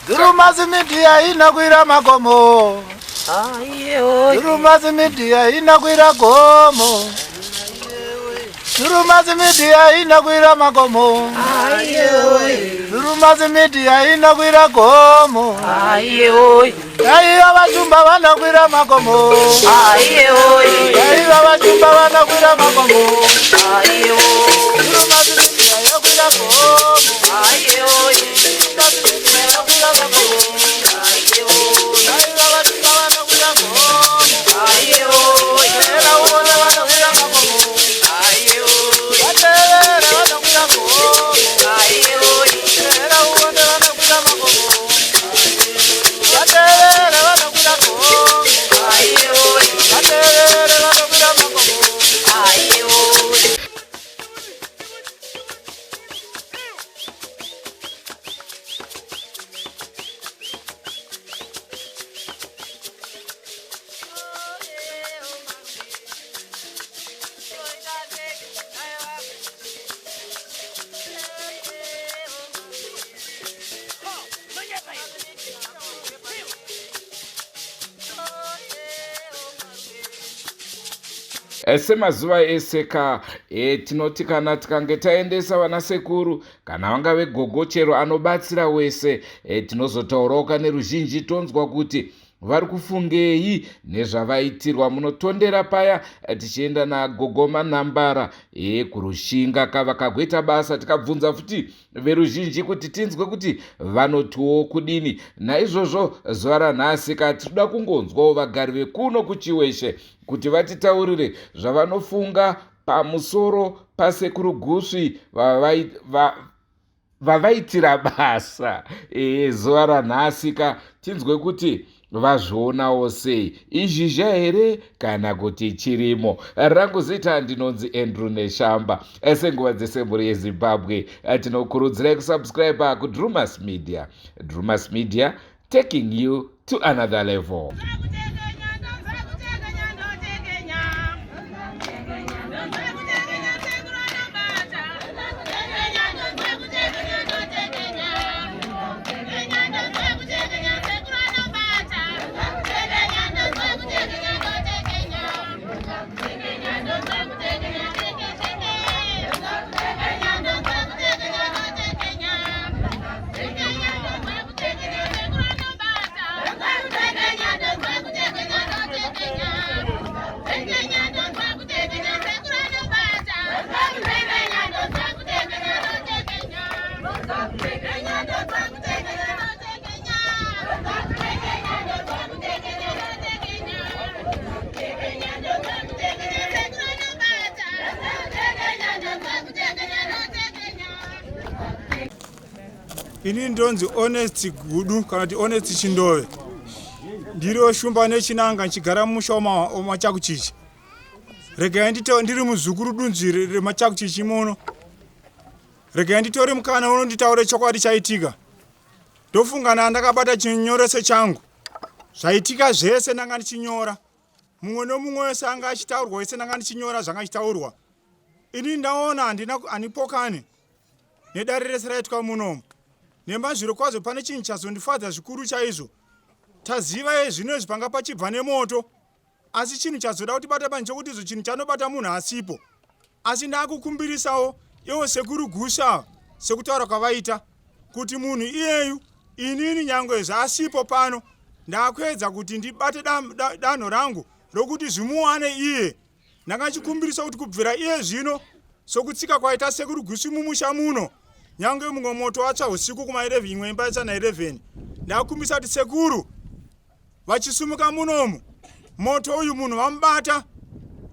Drewmas Media inokwira makomo. Drewmas Media inokwira gomo. Drewmas Media inokwira makomo. Drewmas Media inokwira gomo. Daiva vachumba vanokwira makomo. Daiva vachumba vanokwira makomo. Drewmas Media yokwira gomo. Drewmas Media yokwira makomo. Daiva vachumba vanokwira gomo. Era uone vanokwira makomo. Vatevere vanokwira gomo. Era uone vanokwira makomo. Vatevere vanokwira gomo. Vatevere vanokwira makomo. Semazuva ese ka e, tinoti kana tikange taendesa vana sekuru kana vangave gogo chero anobatsira wese e, tinozotaurawo kane ruzhinji tonzwa kuti vari kufungei nezvavaitirwa. Munotondera paya tichienda nagogo Manhambara e, kuRushinga kava kagoita basa, tikabvunza futi veruzhinji kuti tinzwe kuti vanotiwo kudini. Naizvozvo zuva ranhasi ka tinoda kungonzwawo vagari vekuno kuChiweshe kuti vatitaurire zvavanofunga pamusoro pasekuru Gusvi vavaitira basa e, zuva ranhasi ka, tinzwe kuti vazvionawo sei, izhizha here kana kuti chirimo. Rangu zita ndinonzi Andrew Neshamba. Senguva dzese, mhuri yeZimbabwe, tinokurudzirai kusubscribe kuDrumas Media. Drumas Media, taking you to another level. Ini ndonzi Honest Gudu kana kuti Honest Chindove. Ndiriwo shumba nechinanga, ndichigara mumusha wamaChakuchichi. Regai ndito ndiri muzukuru dunzvi remaChakuchichi muno. Regai nditore mukana uno nditaure chokwadi chaitika. Ndofunga na ndakabata chinyoreso changu. Zvaitika zvese ndanga ndichinyora. Mumwe nomumwe wese anga achitaurwa wese ndanga ndichinyora zvanga achitaurwa. Ini ndaona handina handipokani nedare rese raitwa munomu. Nemazviro kwazvo pane chinhu chazondifadza zvikuru chaizvo. Taziva zvino izvi panga pachibva nemoto. Asi chinhu chazoda kutibata pani chokuti izvo chinhu chanobata munhu asipo. Asi ndakukumbirisawo ivo sekuru Gusha sekutaura kwavaita kuti munhu iyeyu inini nyangwe zvaasipo pano ndakuedza kuti ndibate danho rangu rokuti zvimuwane iye. Ndanga ndichikumbirisa kuti kubvira iye zvino sokutsika kwaita sekuru Gusvi mumusha muno, nyange mumwe moto watsva usiku kuma 11, imwe imba yatsva na 11, ndakumbirisa kuti sekuru vachisumuka munomu moto uyu munhu vamubata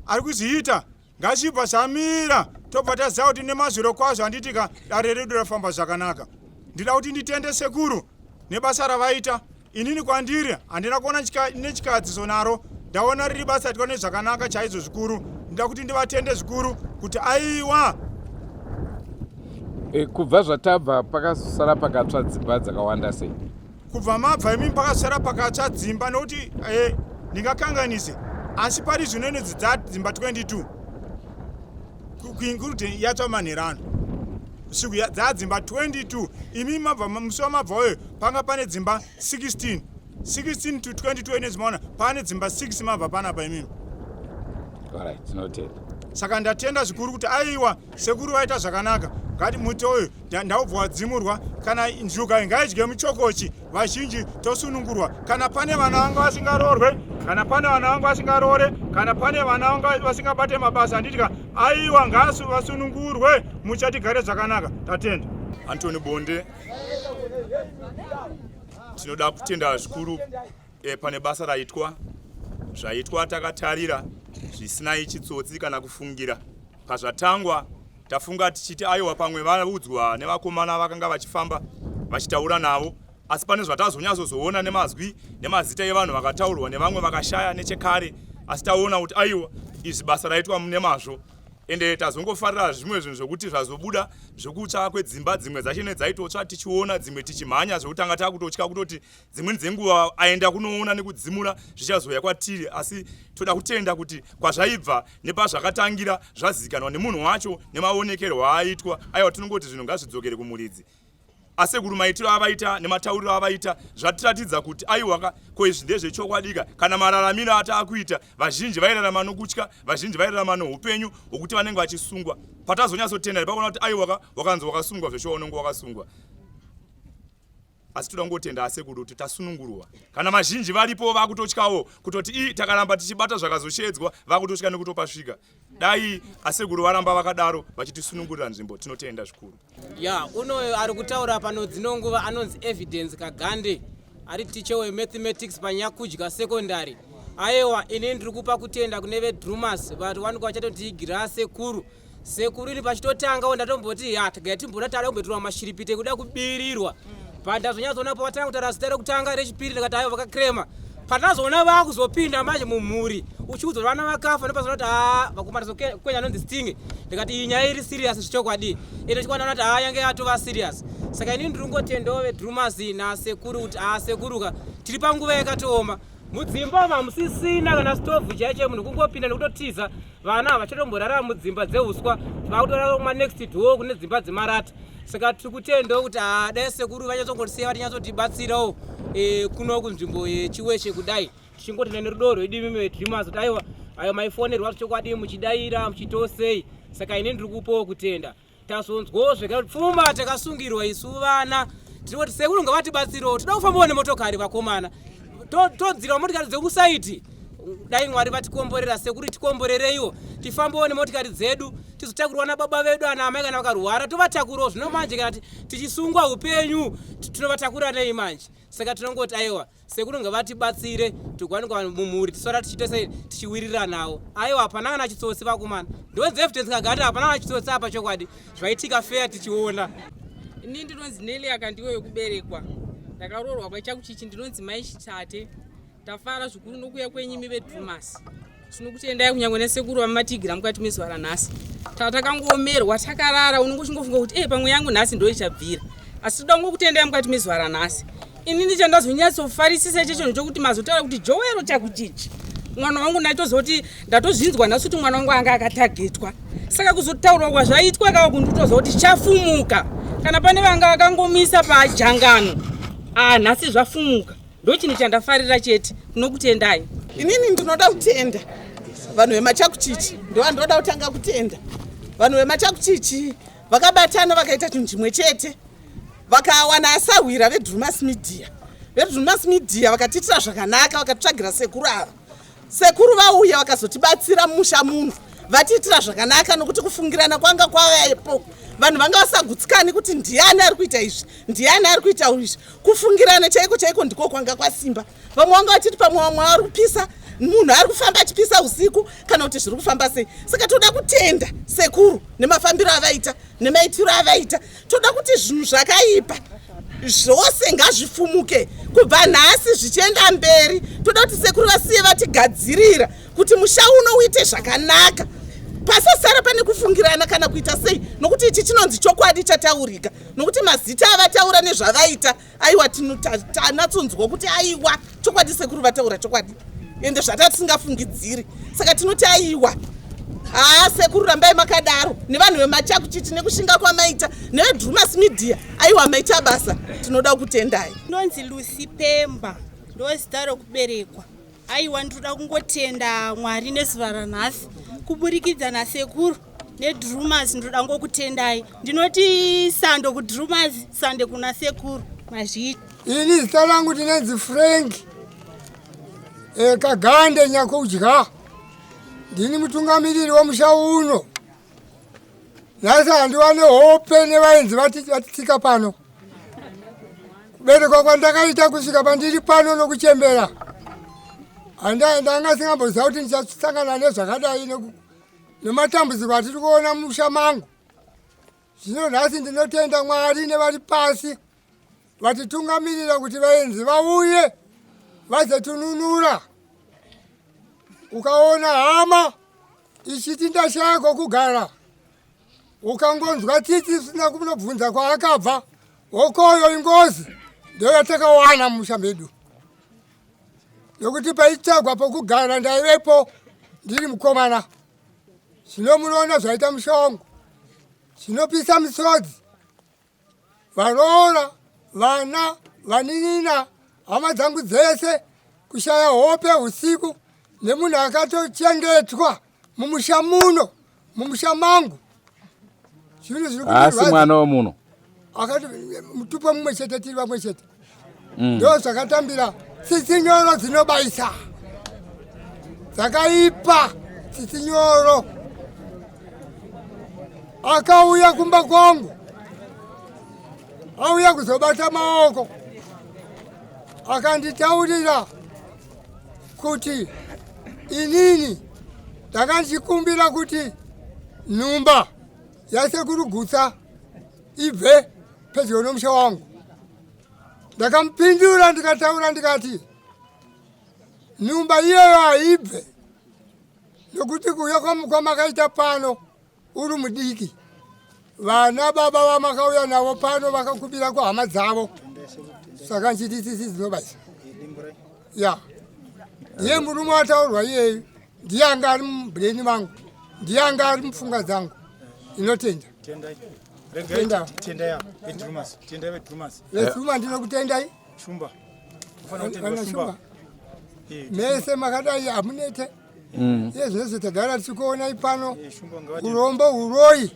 ari kuzviita ngazvibva zvamira, tobva taziva kuti nemazviro kwazvo handitika dare redu rafamba zvakanaka. Ndida kuti nditende sekuru nebasa ravaita. Inini kwandiri handina kuona nechikadziso naro, ndaona riri basa raitwa nezvakanaka chaizvo zvikuru. Ndida kuti ndivatende zvikuru kuti aiwa. E, kubva zvatabva pakasara pakatsva dzimba dzakawanda sei? Kubva mabva imimi pakasara pakatsva dzimba nokuti ndingakanganise, asi pari zvino inodzi dzimba 22 kuinclude yatsva manherano. Usiku dzaa dzimba 22. Imi mabva musi wamabva uyo panga pane dzimba 16. 16 to 22 ine zimaona pane dzimba 6 mabva panapa imimi. Alright, tinotenda. Saka ndatenda zvikuru kuti aiwa sekuru vaita zvakanaka. Ngati muti uyu ndaubva wadzimurwa. Kana njuga ngaidye muchokochi, vazhinji tosunungurwa. Kana pane vana vanga vasingaroorwe, kana pane vana vanga vasingaroore, kana pane vana vanga vasingabate mabasa, handitya aiwa ngasu vasunungurwe, muchatigare zvakanaka. Tatenda. Antony Bonde, tinoda kutenda zvikuru pane basa raitwa. Zvaitwa takatarira zvisina chitsotsi kana kufungira. Pazvatangwa tafunga tichiti aiwa pamwe vaudzwa nevakomana vakanga vachifamba vachitaura navo, asi pane zvatazonyatsozoona nemazwi nemazita evanhu vakataurwa nevamwe vakashaya nechekare, asi taona kuti aiwa izvi basa raitwa nemazvo. Ende tazongofarira zvimwe zvinhu zvokuti zvazobuda zvokutsva kwedzimba, dzimwe dzacho dzaitotsva tichiona, dzimwe tichimhanya, zvekutanga takutotya kutoti dzimweni dzenguva aenda kunoona nekudzimura zvichazouya kwatiri. Asi toda kutenda kuti kwazvaibva nepazvakatangira zvazivikanwa nemunhu wacho nemaonekerwo aaitwa. Aiwa, tinongoti zvinhu ngazvidzokere kumuridzi. Asekuru maitiro avaita nematauriro avaita zvatiratidza kuti aiwaka, ko izvi ndezvechokwadika. Kana mararamiro ataakuita, vazhinji vairarama nokutya, vazhinji vairarama noupenyu hwokuti vanenge vachisungwa. Patazonyatsotenda pakuona kuti aiwaka, wakanzi wakasungwa zveshuwa, unenge wakasungwa. Asi toda kungotenda asekuru kuti tasunungurwa. Kana vazhinji varipo vakutotyawo kutoti i takaramba tichibata zvakazoshedzwa, vakutotya nekutopasvika. Dai asekuru varamba vakadaro vachitisunungurira nzvimbo, tinotenda zvikuru. Ya, unoyo ari kutaura pano dzino nguva anonzi Evidence Kagande, ari ticha wemathematics paNyakudya Secondary. Aiwa, ini ndiri kupa kutenda kune veDrumas vari wanikwa vachatotiigira sekuru. Sekuru, ini pachitotangawo ndatomboti ya tagaya timboda tada kumboitirwa mashiripiti ekuda kubirirwa, but ndazonyatsoona pavatanga kutaura zita rekutanga, rechipiri, ndikati aiwa, vakakrema. Patinazoona vakuzopinda manje mumhuri uchiudzwa vana vakafa, ndopazoona kuti haa, vakomana kwenya anonzi Sting. Ndikati iyi nyaya iri serious zvichokwadi, ende chikwana kuti haa, yange yatova serious. Saka inini ndiri kungotendawo veDrumas nasekuru kuti haa, sekuruka tiri panguva yakatooma. Mudzimba umu hamusisina kana stovhu chaicho, munhu kungopinda nekutotiza. Vana havachatomborara mudzimba dzeuswa, vakutorara kuma next door kune dzimba dzemarata. Saka tiri kutendawo kuti haa, dai sekuru vanyatsongotisiya vatinyatsotibetsirawo kuno kunzvimbo yeChiweshe kudai. Tichingotenda nerudo rwedu imimi veDreamers kuti aiwa, ayo maifonerwa zvechokwadi muchidaira muchitosei. Saka ini ndiri kupawo kutenda. Tazonzwawo zvekare kuti pfuma takasungirwa isu vana. Tiri kuti sekuru ngavatibatsirewo, toda kufambawo nemotokari vakomana, todzirwa motokari dzekusaiti. Dai Mwari vatikomborera, sekuru tikomborereiwo tifambewo nemotikari dzedu, tizotakurwa nababa vedu ana amai kana vakarwara, tovatakurawo. Zvino manje kana tichisungwa upenyu, tinovatakura nei manje? Saka tinongoti aiwa, sekuru ngavatibatsire tigwanikwa mumhuri tisara tichiita sei, tichiwiriranawo. Aiwa, hapana kana chitsotsi vakomana, ndonzi Evidence Kagati, hapana kana chitsotsi apa, chokwadi zvaitika feya tichiona. Ini ndinonzi Neli Akandiwe wekuberekwa, ndakaroorwa kwaChakuchichi, ndinonzi Mai Chitate. Tafara zvikuru nokuuya kwenyu imi veDrumas. Tinokutendai kunyange nesekuru vamatigira mukati mezuva ranhasi. Takangoomerwa takarara, unenge uchingofunga kuti pamwe yangu nhasi ndo ichabvira, asi toda kungokutendai mukati mezuva ranhasi. Inini chandazonyatsofarisisa ichecho ndechokuti mazotaura kuti Jowero Chakuchichi mwana wangu. Ndaitozoti ndatozvinzwa nhasi kuti mwana wangu anga akatagetwa. Saka kuzotaurwa kwazvaitwa kava kunditoziva kuti chafumuka. Kana pane vanga vakangomisa pajangano, ah, nhasi zvafumuka. Ndo chinhu chandafarira chete. Tinokutendai. Inini ndinoda kutenda vanhu vemaChakuchichi. Ndovandinoda kutanga kutenda, vanhu vemaChakuchichi vakabatana vakaita chinhu chimwe chete, vakawana asahwira veDrumas Media. VeDrumas Media vakatiitira zvakanaka, vakatitsvagira sekuru ava. Sekuru vauya vakazotibatsira mumusha muno, vatiitira zvakanaka nokuti kufungirana kwanga kwavapo. Vanhu vanga vasagutsikani kuti ndiani ari kuita izvi, ndiani ari kuita izvi. Kufungirana chaiko chaiko ndiko kwanga kwasimba. Vamwe vanga vachiti pamwe vamwe vari kupisa, munhu ari kufamba achipisa usiku, kana kuti zviri kufamba sei. Saka toda kutenda sekuru nemafambiro avaita, nemaitiro avaita. Toda kuti zvinhu zvakaipa zvose ngazvifumuke kubva nhasi zvichienda mberi. Toda kuti sekuru vasiye vatigadzirira kuti musha uno uite zvakanaka, pasasara pane kufungirana kana kuita sei, nokuti ichi chinonzi chokwadi chataurika, nokuti mazita avataura nezvavaita, aiwa, tanatsonzwa kuti aiwa, chokwadi sekuru vataura chokwadi, ende zvata tisingafungidziri. Saka tinoti aiwa, Haa sekuru rambai makadaro nevanhu vemachakuchichi nekushinga kwamaita nevedrumas media aiwa maita basa tinoda kutendai. Ndonzi Lucy Pemba ndozita rokuberekwa. Aiwa ndinoda kungotenda Mwari nezuva ranhasi kuburikidza nasekuru nedrumas ndinoda ngokutendai. Ndinoti sando kudrumas sande kuna sekuru mazviita. Ini zita rangu ndinonzi Frank e, Kagande Nyakudya. Ndini mutungamiriri wemusha uno. Nhasi handiwane hope nevaenzi vatitsika pano. Kuberekwa kwandakaita kusvika pandiri pano nokuchembera. Ndanga singamboziva kuti ndichasangana nezvakadai nematambudziko atiri kuona mumusha mangu. Zvino nhasi ndinotenda Mwari nevari pasi vatitungamirira kuti vaenzi vauye vazotinunura. Ukaona hama ichiti ndashaya kwokugara, ukangonzwa tsitsi usina kunobvunza kwaakabva, hokoyo ingozi ndiyo yatakawana mumusha medu. Nokuti paitsvagwa pokugara ndaivepo ndiri mukomana. Zvino munoona zvaita musha wangu, zvinopisa misodzi. Varoora, vana, vanin'ina, hama dzangu dzese kushaya hope usiku nemunhu akatochengetwa mumusha muno mumusha mangu zvinhu zviri haasi mwana wemuno akati mutupo mumwe chete tiri vamwe chete mm. ndo zvakatambira tsitsi nyoro dzinobaisa dzakaipa tsitsi nyoro akauya kumba kwangu auya kuzobata maoko akanditaurira kuti inini ndanga ndichikumbira kuti nhumba yasekuru Gutsa ibve pedyo nomusha wangu. Ndakamupindura ndikataura ndikati nhumba iyoyo haibve nokuti kuuya kwamakaita pano uri mudiki vana baba vamakauya navo pano vakakubira kuhama dzavo saka nchiti tsitsi dzinobaisa ya ndiye murume wataurwa iyeyu ndiye anga ari mubrain mangu ndiye anga ari mupfungwa dzangu inotenda Tenda ndinokutendai Shumba. Shumba. Mese makadai hamunete. Mm. Iye zvese tagara tichikuonai pano. Urombo uroyi.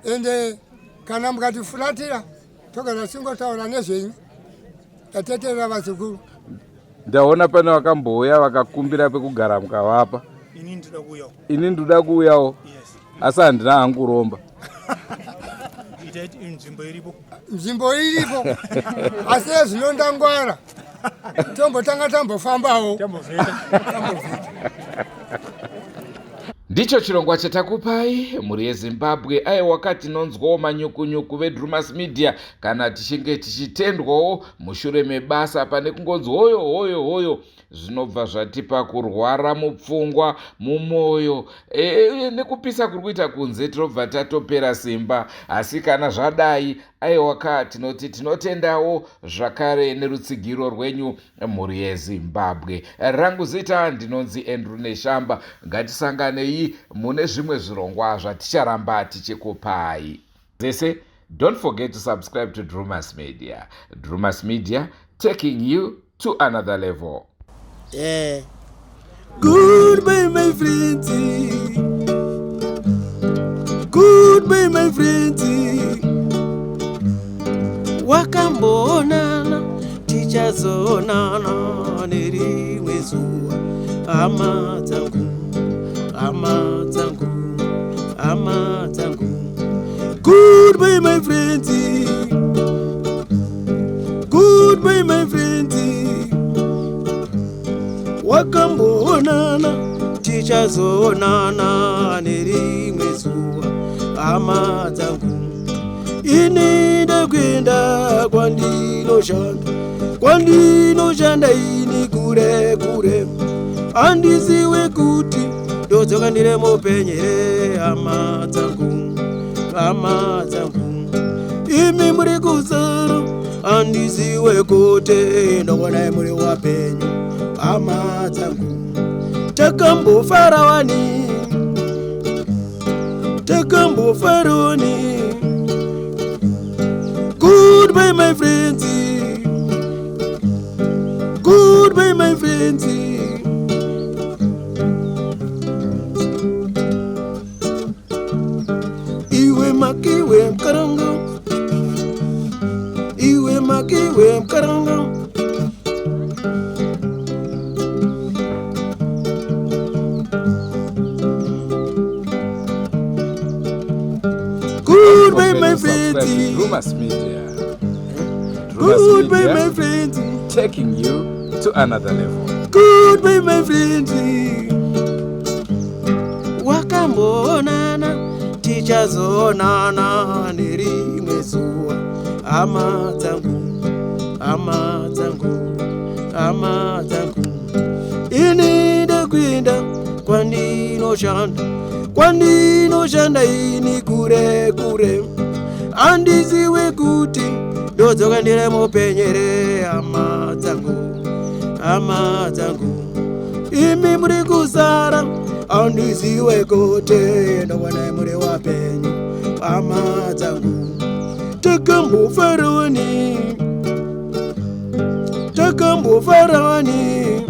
Ende kana mukatifuratira togara tichingotaura nezvenyu. Tateterera vazukuru. Ndaona pane vakambouya vakakumbira pekugara mukavapa. Ini ndinoda kuuyawo. Ini ndinoda kuuyawo. Yes. Asi handina hangu kuromba. Nzvimbo iripo. Nzvimbo iripo. Asi zvino ndangwara. Tombotanga tambofambawo. Tambovheta. Ndicho chirongwa chatakupai mhuri yeZimbabwe. Aiwa tinonzwawo manyukunyuku veDrumas Media kana tichinge tichitendwawo mushure mebasa pane kungonzi hoyo hoyo hoyo zvinobva zvatipa kurwara mupfungwa mumwoyo e, e, nekupisa kuri kuita kunze tinobva tatopera simba asi kana zvadai aiwa ka tinoti tinotendawo zvakare nerutsigiro rwenyu mhuri yeZimbabwe. Rangu zita ndinonzi Andrew Neshamba. Ngatisanganei mune zvimwe zvirongwa zvaticharamba tichikupai. Zese, don't forget to subscribe to Drumas Media. Drumas Media, taking you to another level. Yeah. Goodbye, my friends. Goodbye, my friends. Wakamboonana, tichazoonana nerimwe zuva. Hama dzangu, hama dzangu, hama dzangu. Goodbye, my friends. Goodbye, my friends. Wakamboonana, tichazoonana nerimwe zuva. Hama dzangu, ini ndakuenda kwandinoshanda, kwandinoshanda ini kure kure. Handiziwe kuti ndodzoka ndire mupenyu here, hama dzangu, hama dzangu. Imi muri kusara, handiziwe kuti ndokuonai muri wapenyu, hama dzangu. Takambofara wani, Takambofaroni. Goodbye my friends. Goodbye my friends. Iwe makiwe mkaranga. Iwe makiwe mkaranga. Goodbye my friends. Drumas Media. Drumas Goodbye Media, my friends. Taking you to another level. Goodbye my friends. Wakamboonana tichazoonana nerimwe zuva hama dzangu hama dzangu hama dzangu ini ndekuenda kwandinoshanda kwandinoshanda ini kure kure handiziwe kuti ndodzoka ndiri mupenyere hama dzangu hama dzangu imi muri kusara handiziwe kuti ndowana muri wapenyu hama dzangu takambofarani takambofarani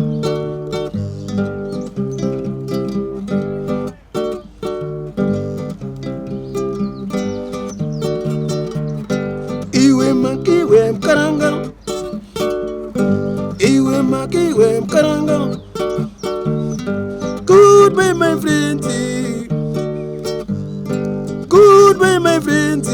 iwe makiwe mkaranga iwe makiwe mkaranga goodbye my friends goodbye my friends.